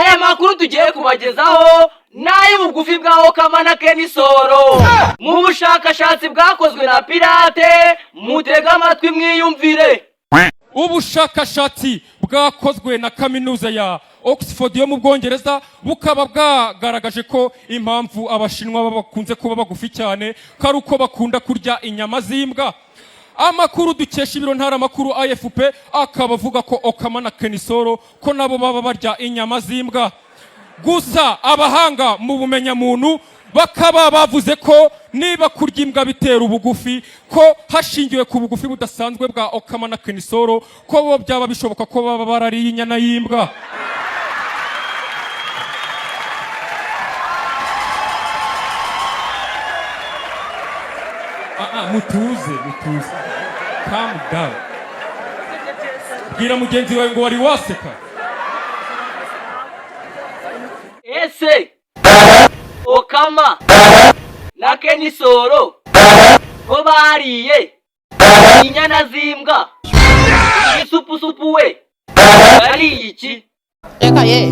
Aya makuru tugiye kubagezaho ni ay'ubugufi bwa Okama na Kenny Sol. Mu bushakashatsi bwakozwe na Pirate, mutege amatwi mwiyumvire. Ubushakashatsi bwakozwe na kaminuza ya Oxford yo mu Bwongereza bukaba bwagaragaje ko impamvu Abashinwa bakunze kuba bagufi cyane ko ari uko bakunda kurya inyama z'imbwa. Amakuru dukesha ibiro ntaramakuru AFP akaba avuga ko Okama na Kenny Sol ko nabo baba barya inyama z'imbwa. Gusa abahanga mu bumenyamuntu bakaba bavuze ko niba kurya imbwa bitera ubugufi, ko hashingiwe ku bugufi budasanzwe bwa Okama na Kenny Sol, ko bo byaba bishoboka ko baba barariye inyana y'imbwa. Ah, ah, mutuze, mutuze, calm down. Bwira mugenzi wawe ngo wari waseka. Ese Okama na Kenny Sol ko bariye inyana z'imbwa, Igisupusupu we yariye iki? Reka ye.